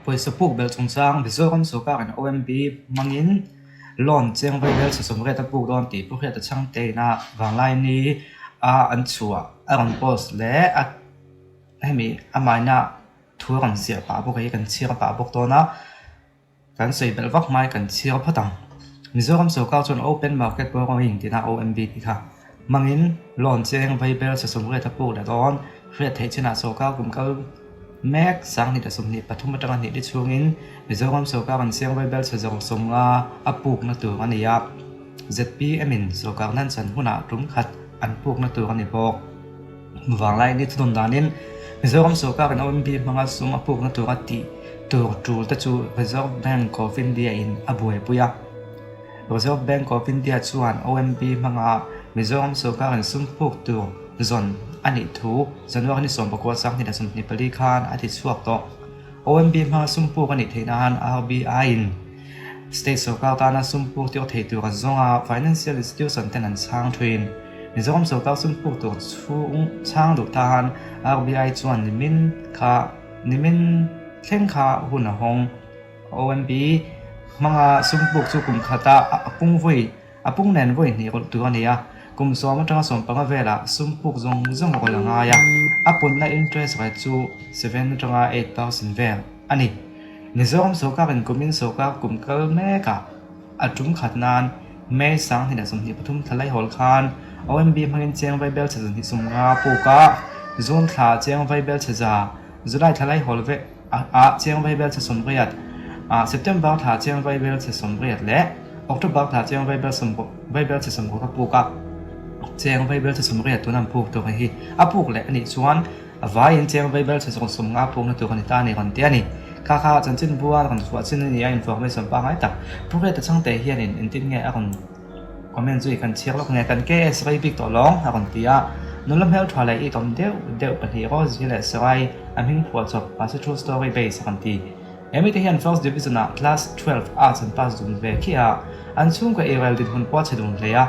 Pawisa puk belh chungchang Mizoram sawrkarin OMB hmangin loan cheng vaibel chhe sawmriat a puk dawn tih Pu Hriata Chhangte ina Vanglaini a an chhuah a rawn post leh a hemi amahina thu a rawn ziah pah bawk a hi kan chhiar pah bawk dawn a. Kan sawi belh vak hmai kan chhiar phawt ang. Mizoram sawrkar chuan Open Market Borrowing tina OMB tih kha hmangin loan cheng vaibel sasawmriat a puk leh dawn. Hriat theih chinah sawrkar kum kal mek sanghnih leh 23 atanga hnih li chhungin Mizoram sawrkar an cheng vaibel chhe zawng 50 a pukna tur a ni a. ZPM in sawrkar nan chan hunah tum khat an pukna tur a ni bawk. Vanglai ni thunun danin Mizoram sawrkarin OMB hmanga sum a pukna tura tih tur tul te chu Reserve Bank of India in a buaipui a. Reserve Bank of India chuan OMB hmanga Mizoram sawrkarin sum puk tur zawn a nih thu January ni 19 2024 khan a ti chhuak tawh. OMB hmanga sum puk a nih theih nan RBI in State sawrkar tana sum puk tir thei tur a zawng a, Financial Institution ten an chhang thin. Mizoram sawrkar sum puk tur chhung chhang duh tan RBI chuan nimin kha nimin thleng kha hun a hawng. OMB hmanga sum puk chu kum khata a pung vawi a pung nen vawi hnih rawlh tur a ni a, kum 10 atanga 15 velah sum puk zawng zawng a rawlh a ngai a, a punna interest rate chu 7 atanga 8% vel a ni. Mizoram sawrkarin kumin sawrkar kum kal mekah a tum khat nan May 2023 thla laihawl khan OMB hmangin cheng vaibel chhe 250 puk a, June thla cheng vaibel chhe za, July thla laihawl ve ah cheng vaibel chhe 80, September thla cheng vaibel chhe 80 leh October thla cheng vaibel vaibel chhe 60 a puk a, cheng vaibel chhe 80 tun an puk tur hi a puk leh a nih chuan A vaiin cheng vaibel chhe zawng 50 pukna tur a ni ta a ni rawn ti a ni. Kha kha chanchinbu a rawn chhuah chin a ni a, information pangngai tak. Pu Hriata Chhangte hianin engtin nge a rawn comment zui kan chhiar lawk nge kan KS rei bik tawh lawng a rawn ti a. Nula hmeltha leh itawm deuh deuh pahnih Rosie leh Sarai a hming phuah chawp mahse true story base a rawn ti. He mite hian first division ah class 12 arts an pass dun ve khi a, an chhungkaw eirel dinhmun pawh a chhe dun hle a.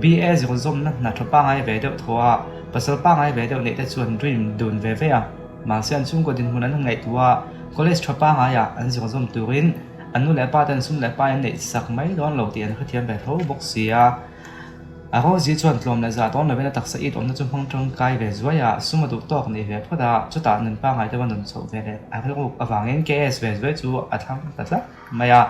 BA zir zawmna hna tha pangngai ve deuh thaw a, pasal pangngai ve deuh neih te chuan dream dun ve ve a. Mahse an chhungkaw dinhmun an han ngaihtuah a, college tha pangngai ah an zir zawm turin an nu leh pa ten sum leh pai an neih sak mai dawn lo tih an hrethiam ve tho bawk si a. A Rosie chuan tlawm leh zah dawn lovin a taksa it awmna chu hmang tangkai ve zuai a, sum a duh tawk nei ve phawt a, chutah nun pangngai deuha nun chhoh ve leh a rilruk avangin KS ve zuai chu a thlang ta tlat mai a.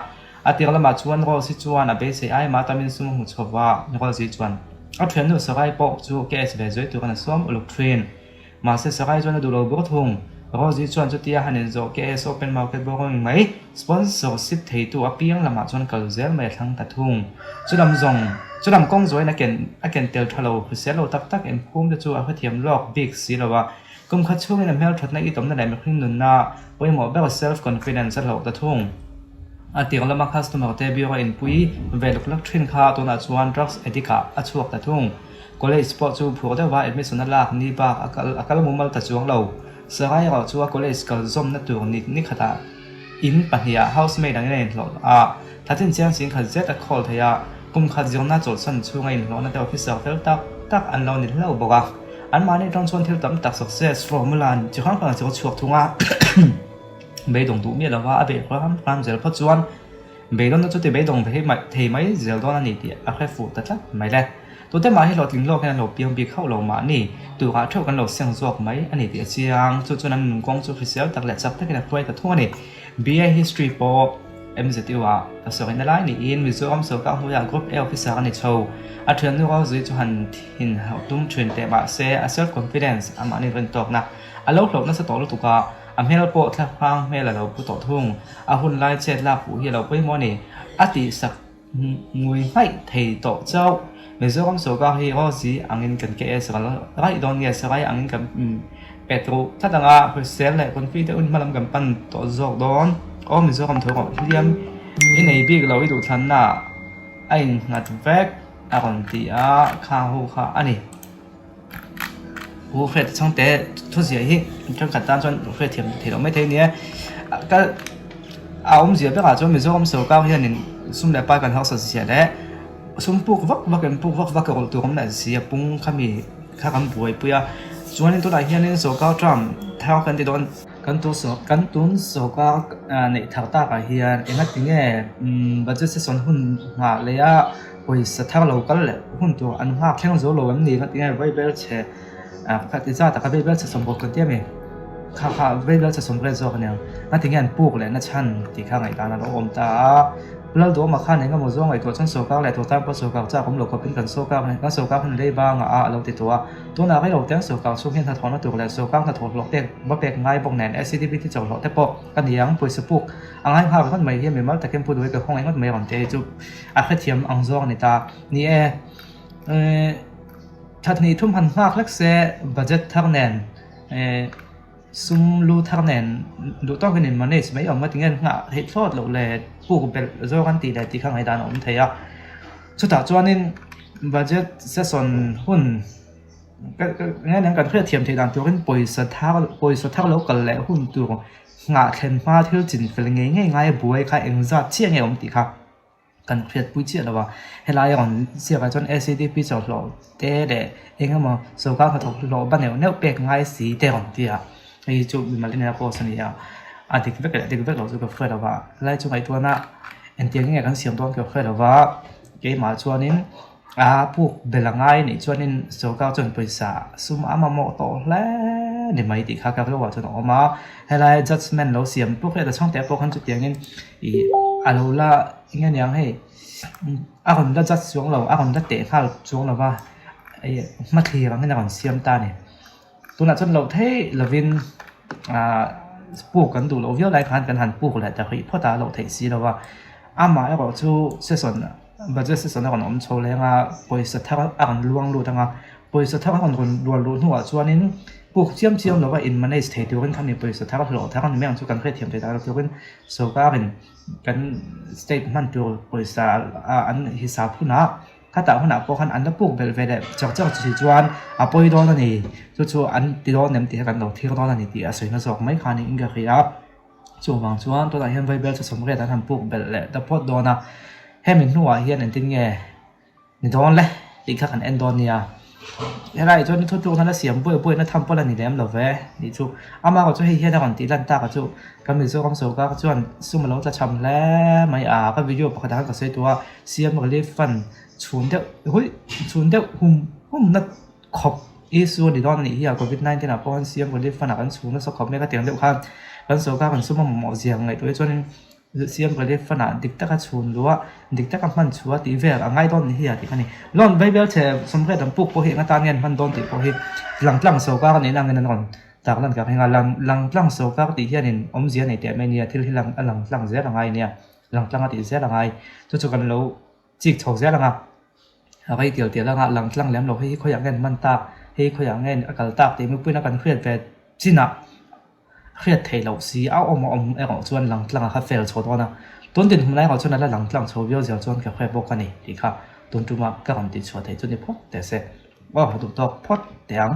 A tir lamah chuan Rosie chuan a beisei ai mah tamin sum a hmu chho va, Rosie chuan a thiannu Sarai pawh chu KS ve zuai turin a sawm uluk thin. Mahse Sarai chuan a duh lo bawk thung. Rosie chuan chutia han inzawh KS Open Market borrowing mai sponsorship theitu apiang lamah chuan kal zel mai a thlang ta thung. Chulam zawng, chulam kawng zawhin a ken a ken tel tha lo, hrisel lo tak tak inphum te chu a hrethiam lawk bik si lo a. Kum khat chhungin a hmelthatna itawmna leh mihring nunna pawimawh ber self confidence a hlauh ta thung. A tir lama customer te bureau inpui ve luk luk thin kha tunah chuan drugs addict ah a chhuak ta thung. College pawh chu phur deuha admission a lak ni bak a kal a kal mumal ta chuang lo. Sarai erawh chu a college kal zawmna tur ni ni khatah in pahnihah housemaid angin a inhlawh a, thatin chiang sing khat zet a khawl thei a, kum khat zirna chawlhsan chhunga inhlawhna te officer fel tak tak an lo ni hlauh bawk a. Anmahni atang chuan thil tam tak success formula chi hrang hrang a chho chhuak thung a, beidawng duh miah lova a beih hram hram zel phawt chuan Beidawnna chu ti beidawng ve hi thei mai zel dawn a ni tih a hre fuh ta tlat mai le. Tute mah hi hlawhtling lawk hian an lo piang bik hauh lo mahni turah theuh kan lo seng zawk mai a ni tih a chiang. Chu chuan an nunkawng chu hrisel tak leh chak takin a hruai ta thung a ni. BA History pawh MZU ah ka sawi na lai niin Mizoram sawrkar hnuaiah Group A Officer a ni chho. A thiannu Rosie chu han thin hauh tum thin teh mahse a self confidence amahni rintawkna a lo hlauh nasa tawh lutuk a, a hmel pawh thlahrang hmel a lo pu tawh thung. A hun lai chet lak fuh hi a lo pawimawh a ni. A tihsak ngui hmaih thei tawh chauh. Mizoram sawrkar hi Rosie angin kan KS ral raih dawn nge Sarai angin kan pet ruh tlat ang a, hrisel leh confi deuhin hmalam kan pan tawh zawk dawn. Aw Mizoram tho rawh hliam i nei bik lo i duhthlanna a innghat vek a rawn ti a, khang ho kha a ni. Pu Hriata Chhangte thuziah hi thenkhat tan chuan hriatthiam theih loh maithei a ni a, ka a awmzia berah chuan Mizoram sawrkar hianin sum leh pai kan hausa zia leh sum puk vak vak in puk vak vak a rawlh tur awm leh zia pung khami kha kan buaipui a, chuanin tunah hianin sawrkar term thar kan ti dawn. Kan tun kan tun sawrkar neih thar takah hian engati nge budget session hun nghah leh a pawisa thar lo kal leh hun tur an nghak thleng zo lo em ni? Engati nge vaibel chhe khati zat ah kha vaibel chhe sawmruk kan ti a mi? Kha kha vaibel chhe sawmriat zawk a nia. Engati nge an puk leh na chhan tih kha ngaihdan a lo awm ta a. Pu Lalduhawma khan eng emaw zawng ngaihtuah chuan sawrkar leh tawh tan pawh sawrkar chak awm lo khawpin kan sawrkar kan sawrkar hun lei bangah a lo ti tawh a. Tunah rei lo te an sawrkar chhung hian hnathawhna tur leh sawrkar hnathawh hlawh pek va pek ngai bawk nen SCDP te chawlhlawh te pawh a ni ang. Pawisa puk a ngai nghal ringawt mai hi mimal takin Pu Duai ka khawngaih ngawt mai rawn ti a chu a hrethiam ang zawng a ni ta. Ni e, Thla hnih thum han nghak hlek se budget thar nen sum lu thar nen duh tawkin in manage mai awm a tinge an nghah theih thlawt loh le puk belh zawk an tih leh tih kha ngaihdan a awm thei a. Chutah chuanin budget session hun nge nen kan hriatthiam theih dan turin pawisa thar pawisa thar lo kal leh hun tur nghah thlen hma thil chin fel ngei ngei ngai a buai kha engzat chiah nge awm tih kha kan hriatpui chiah lo a. Helai a rawn ziak ah chuan SCDP chawlhlawh te leh eng emaw sorkar hnathawk hlawh va neuh neuh pek ngai si te a rawn ti a, hei chu mimal in a post a ni a, a dik vek leh dik vek loh chu ka hre lo va, helai chu ngaihtuahna engtiang nge kan siam dawn ka hre lo va, keimah chuanin a puk bel a ngai anih chuanin sorkar chuan pawisa sum a mamawh tawh hle ni mai tih kha ka rilruah chuan a awm a, helai judgement lo siam puk leh ta chhang te pawh khan chutiangin ih a lo la eng nge niang hei a rawn la judge chuang lo a rawn la teh nghal chuang lo va ih hmathlir ang hian a rawn siam ta a ni. Tunah chuan loh theih lovin ah puk kan duh loh viau lai khan kan han puk leh ta rih phawt a loh theih si lo va amah erawh chu session budget session a rawn awm chho leng a pawisa thar a rawn luang lut ang a pawisa thar a rawn luan luh hnuah chuanin puk chiam chiam lova in manage thei turin khami pawisa thar hlawh thar a ni mai ang chu kan hriatthiam theih dan turin sorkarin kan state hman tur pawisa an hisap hunah. Khatah hunah pawh khan an la puk belh ve leh chak chak chi chuan a pawi dawn a ni, chu chu an ti dawn em tih kha kan lo thlir dawn a ni tih a sawi na zawk mai kha niin ka hria a. Chuvang chuan tunah hian Vaibel chu sawmriat an han puk belh leh ta phawt dawn a, hemi hnuah hian engtin nge ni dawn le tih kha kan en dawn nia. Helaiah chuan thutlukna la siam buai buaina tham pawh la ni lem lo ve tih chu amah erawh chu hei hian a rawn tih lan tak a chu kan Mizoram sorkar chuan sum a lo tla cham hle mai a, ka video pakhatah khan ka sawi tawh a Siam Relief Fund chhun deuh huih chhun deuh hum hum na khawp issue a ni dawn a nih hi a covid 19 ah pawh khan Siam Relief Fund ah kan chhun nasa khawp mai ka tiang deuh khan kan sorkar kan sum a mamawh zia ngaihtuah hi chuanin Siam Relief Fund ah dik taka chhun luh a dik taka hman chhuah tih vel a ngai dawn ni hi a tih kha a ni. Loan vaibel chhe sawmriat an puk pawh hi eng atan nge an hman dawn tih pawh hi langtlang sorkar a nihna angin an rawn tarlan ka ring a langtlang sorkar tih hianin awmzia nei teh mai nia thil hi a langtlang zel a ngai nia. Langtlang a tih zel a ngai. Chu chu kan lo chik chho zel ang a, a rei tial tial ang a, langtlang lem lo hei hi khawiah nge an hman tak, hei khawiah nge a kal tak tih mipuiin a kan hriat ve chinah hriat theih loh si a awm a awm erawh chuan langtlang a kha fel chho dawn a. Tun dinhmun lai erawh chuan a la langtlang chho viau zel chuan ka hre bawk a ni tih kha tun tuma ka rawn tihchhuah theih chu ni phawt teh se. Aw duh tawk phawt teh ang.